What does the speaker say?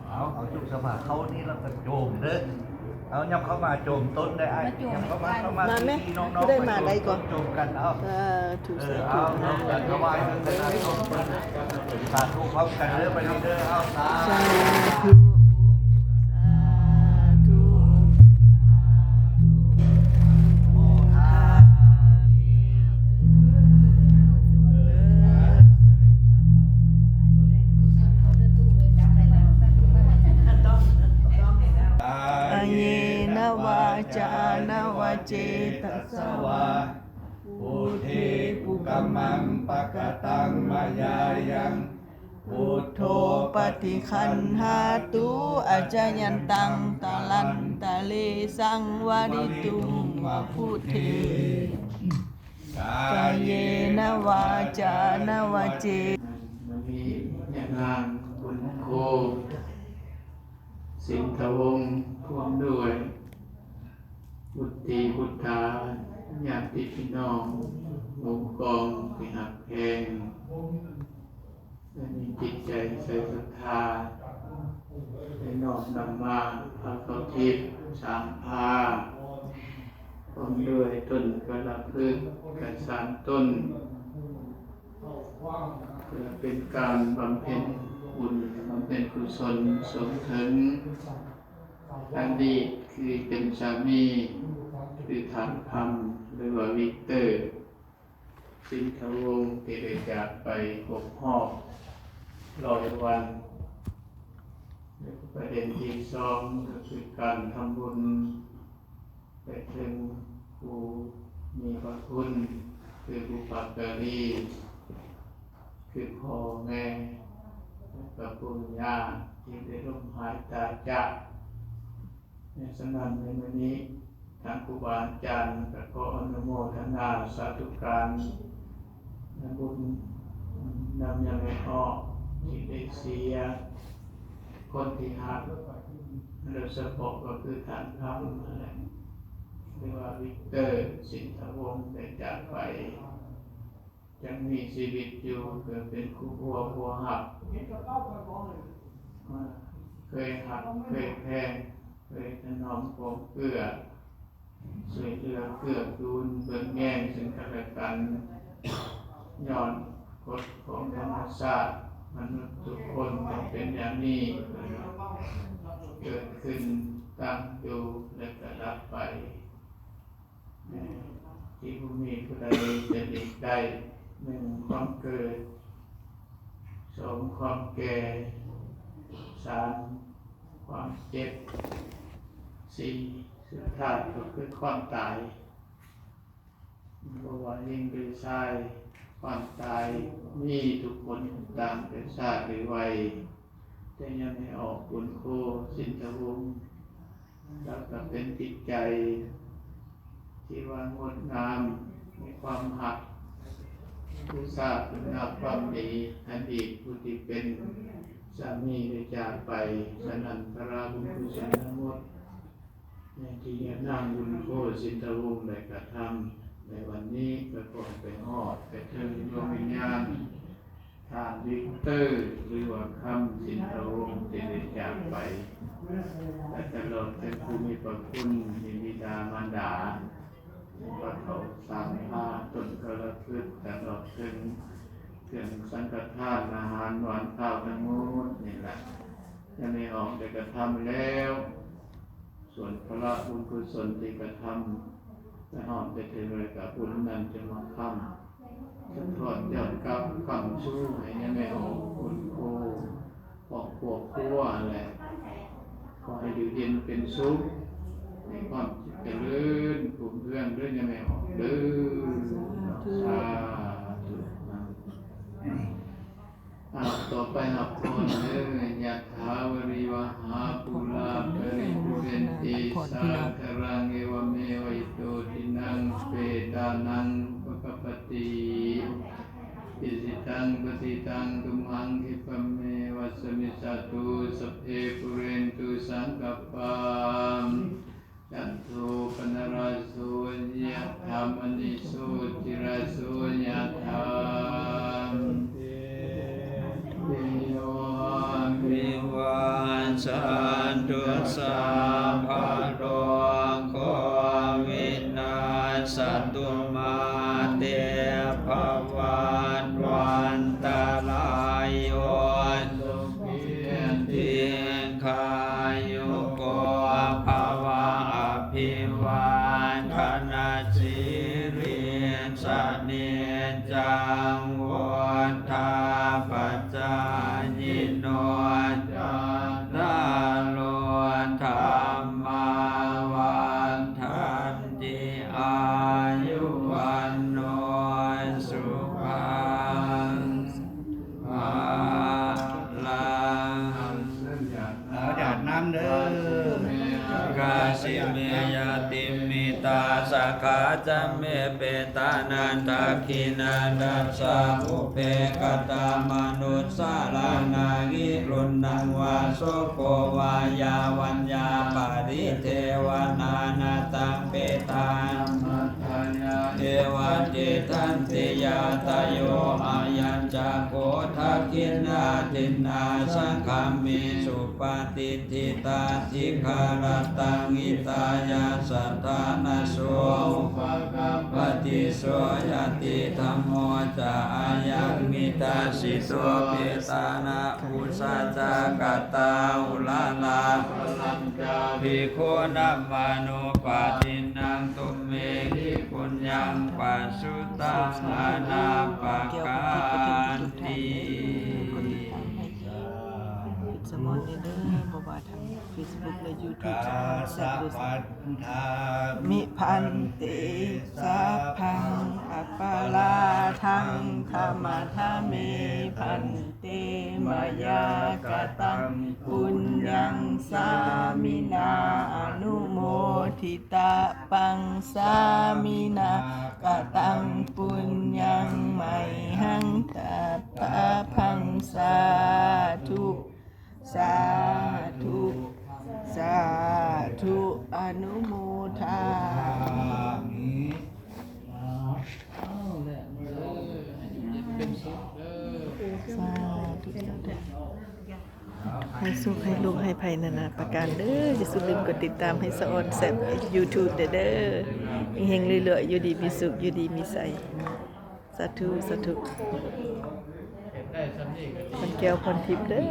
ເອົາ ເອົາຈຸສະພາເຂົ້ານີ້ແລ້ວກໍໂຈມເດີ້. ເອົາ ຫຍັບເຂົ້າມາໂຈມຕົ້ນໄດ້ອ້າຍ. ມາໂຈມ ຫຍັບເຂົ້າມາ ເຂົ້າມາ ມາແມ່ ພີ່ໆນ້ອງໆ ຜູ້ໃດມາໄດ້ກໍ ໂຈມກັນ. ເອົາ ເອີ ທຸກ ເອີ ສາທຸ ເອົາ ເອົາ ເອົາ ຖວາຍເງິນ ສາທຸ ພ້ອມກັນເດີ້ ບັດນີ້ເດີ້. ເອົາ ສາ ສາທຸ ສາທຸ ກາເຍນະວາຈານະວະເຈຕະສະວາ ພຸດເທ ກຸກຳມັງ ປະກະຕັງ ມາຍາຍັງ ພຸດໂທ ປະຕິຄັນຫາຕຸ ອາຈະຍັນຕັງ ຕະລັນຕະເລ ສັງວາລິຕຸງ ວະພຸດເທ ກາເຍນະວາຈານະວະເຈ ມື້ນີ້ຍານາງບຸນໂຄ ສິນທະວົງ ພ້ອມດ້ວຍບຸດຕີບຸດຖາ ຍາດຕິພີ່ນ້ອງ ໝູ່ກອງທີ່ຮັກແພງ ແລະ ມີຈິດໃຈໃສ່ສັດທາ ໄດ້ນ້ອມນຳມາພາເຂົ້າທິບສາມພາ ພ້ອມດ້ວຍຕົ້ນກາລະພຶກກະສາມຕົ້ນ ເພື່ອເປັນການບຳເພັນບຸນ ບຳເພັນກຸສົນ ສົມເຖິງອະດີດທີ່ເປັນສາມີ ຄືທ່ານຄຳ ຫຼືວ່າ ວິກເຕີ ສິນທະວົງ ທີ່ໄດ້ຈາກໄປຄົບຮອບຮ້ອຍວັນ. ແລະ ປະເດັນທີສອງ ກໍຄືການທຳບຸນໄປເຖິງຜູ້ມີພະຄຸນ ຄືບຸບພະກາລີ ຄືພໍ່ແມ່ ແລະ ກໍປູ່ຍ່າ ທີ່ໄດ້ລົ້ມຫາຍຕາຈາກ. ສະນັ້ນໃນມື້ນີ້ ທາງຄູບາອາຈານກໍຂໍອະນຸໂມທະນາສາທຸການບຸນນຳຍາແມ່ອອກທີ່ໄດ້ເສຍຄົນທີ່ຮັກ ໂດຍສະເພາະກໍຄືທ່ານຄຳນັ້ນແຫຼະ ຫຼືວ່າ ວິກເຕີ ສິນທະວົງ ໄດ້ຈາກໄປ. ຍັງມີຊີວິດຢູ່ ເກີດເປັນຄູ່ຄົວຜົວຮັກ ເຄີຍຮັກເຄີຍແພງ ເຄີຍຖະໜອມກອງເກື້ອ ຊ່ວຍເຫຼືອເກື້ອກູນ ເບິ່ງແຍງເຊິ່ງກັນແລະກັນ ຍ້ອນກົດຂອງທຳມະຊາດ ມະນຸດທຸກຄົນຕ້ອງເປັນຢ່າງນີ້ ເກີດຂຶ້ນ ຕັ້ງຢູ່ ແລະ ກະດັບໄປ. ທີ່ບໍ່ມີຜູ້ໃດຈະຫຼີກໄດ້ ໜຶ່ງ ຄວາມເກີດ ສອງ ຄວາມແກ່ ສາມ ຄວາມເຈັບ ສີ່ ສຸດທ້າຍກໍຄືຄວາມຕາຍ. ບໍ່ວ່າຍິງຫຼືຊາຍ ຄວາມຕາຍມີທຸກຄົນ ຕ່າງແຕ່ຊາດຫຼືໄວ. ແຕ່ຍາແມ່ອອກບຸນໂຄ ສິນທະວົງ ລາວກໍເປັນຈິດໃຈທີ່ວ່າງົດງາມ ມີຄວາມຮັກ ບູຊາຄຸນງາມຄວາມດີ ອະດີດຜູ້ທີ່ເປັນສາມີໄດ້ຈາກໄປ. ສະນັ້ນ ພະລາບຸນກຸສົນທັງໝົດ ທີ່ຍານາງບຸນໂຄ ສິນທະວົງ ໄດ້ກະທຳໃນວັນນີ້ ກໍຂໍໃຫ້ໄປຮອດໄປເຖິງດວງວິນຍານ ທ່ານວິກເຕີ ຫຼືວ່າ ຄຳ ສິນທະວົງ ທີ່ໄດ້ຈາກໄປ ແລະ ຕະຫຼອດເຖິງຜູ້ມີພະຄຸນ ມີບິດາມານດາ ພາເຂົ້າສາມພາ ຕົ້ນກາລະພຶກ ຕະຫຼອດເຖິງເຄື່ອງສັງຄະທານ ອາຫານຫວານຄາວທັງໝົດນີ້ລະ ຍາແມ່ອອກໄດ້ກະທຳແລ້ວ. ສ່ວນພາລະບຸນກຸສົນທີ່ກະທຳ ໄປຮອດໄປເຖິງແລ້ວກະບຸນນັ້ນຈະມາຄ້ຳ ສະທ້ອນຍ້ອນກັບຄ້ຳຊູໃຫ້ຍາແມ່ອອກບຸນໂຄ ຄອບຄົວຄົວຫັ້ນແຫຼະ ຂໍໃຫ້ຢູ່ເຢັນເປັນສຸກ ໃຫ້ຄວາມຈະເລີນຮຸ່ງເຮືອງເດີ້ ຍາແມ່ອອກເດີ້. ສາທຸ ສາທຸ. ອ່າ ຕໍ່ໄປຮັບພອນເດີ້. ຍະຖາ ວາລິວະຫາ ປູລາ ປະລິປູເຣນຕິ ສາຄະລັງ ເອວະເມວະ ອິໂຕ ທິນນັງ ເປຕານັງ ອຸປະກັບປະຕິ ອິຊິຕັງ ປະຕິຕັງ ຕຸມຫັງ ຂິບປະເມວະ ສະມິດສະຕຸ ສັບເພ ປູເຣນຕຸ ສັງກັບປາ ຈັນໂທ ປະນະລະໂສ ຍະຖາ ມະນິ ໂຊ ຕິລະໂສ ຍະຖາ ເຕ ໂຊ ຕິລະໂສ ຍະຖາ ເຕ ໂຊ ຕິລະໂສ ຍະຖາ ເຕ ໂຊ ຕິລະໂສ ຍະຖາ ເຕ ໂຊ ຕິລະໂສ ຍະຖາ ເຕ ສັນຕຸ ສັບພະໂລໂຄ ວິນັດສະຕຸ ມາເຕ ພະວັດວັນຕະລາໂຍ ສຸຂິ ທີຄາຍຸໂກ ພະວະ ອະພິວາທະນະສີລິສະ ນິດຈັງ ວຸດທາປະຈາຍິໂນ ຈັດຕາໂລ ທຳມາ ວັດທັນຕິ ອາຍຸ ວັນໂນ ສຸຂັງ ພະລັງ ເອົາຢາດນ້ຳເດີ ກາສິເມ ຍະຕິມິຕາ ສະຂາຈະເມ ເປຕານັງ ທັກຂິນັງ ຕັດສະ ປຸບເພ ກະຕະມະນຸດສາລານັງ ຫິລຸນນັງ ວາໂສໂກ ວາຍາວັນຍາ ປະລິເທວະນາ ນະຕັງ ເປຕານັງ ເອວະຕິດທັນຕິ ຍາຕະໂຍ ອາຍັນຈະໂກ ທັກຂິນາທິນນາ ສັງຄາມິ ສຸປະຕິດ ທິຕາທິຄາລະຕັງ ຫິຕາຍະ ສະຖານະໂສ ອຸປະກັບປະຕິໂສ ຍາຕິທຳໂມ ຈາ ອາຍັງ ນິດທັດສິໂຕ ເປຕານະ ປຸຊາຈາກະຕາ ອຸລາລາ ພະລັນຈາ ພິກຂຸນຳມານຸປະຕິນນາ ຕຸມເມຫິ ປຸນຍັງ ປະສຸຕັງ ອະນາປະການຕິ ສະມອນເດີ ບໍ່ວ່າທາງເຟສບຸກ ແລະ ຢູທູບ ສະມອນແຊບເດີ ເມ ພັນເຕ ສັບພັງ ອະປະລາທັງ ຂະມະທະເມ ພັນເຕ ມາຍາກະຕັງ ປຸນຍັງ ສາມິນາ ອະນຸໂມທິຕະປັງ ສາມິນາ ກະຕັງ ປຸນຍັງ ໄມຫັງ ຕະປະພັງ ສາທຸ ສາທຸ ສາທຸ ອະນຸໂມທາມິ ສາທຸ ໃຫ້ໂຊກໃຫ້ໂລກໃຫ້ໄພນານາປະການເດີ. ຢ່າສູ່ລືມກົດຕິດຕາມໃຫ້ສະອອນແຊບຢູທູບແດ່ເດີ. ເຮັງໆ ລວຍໆ ຢູ່ດີມີສຸກ ຢູ່ດີມີໄຊ. ສາທຸ ສາທຸ. ພອນແກ້ວພອນທິບເດີ.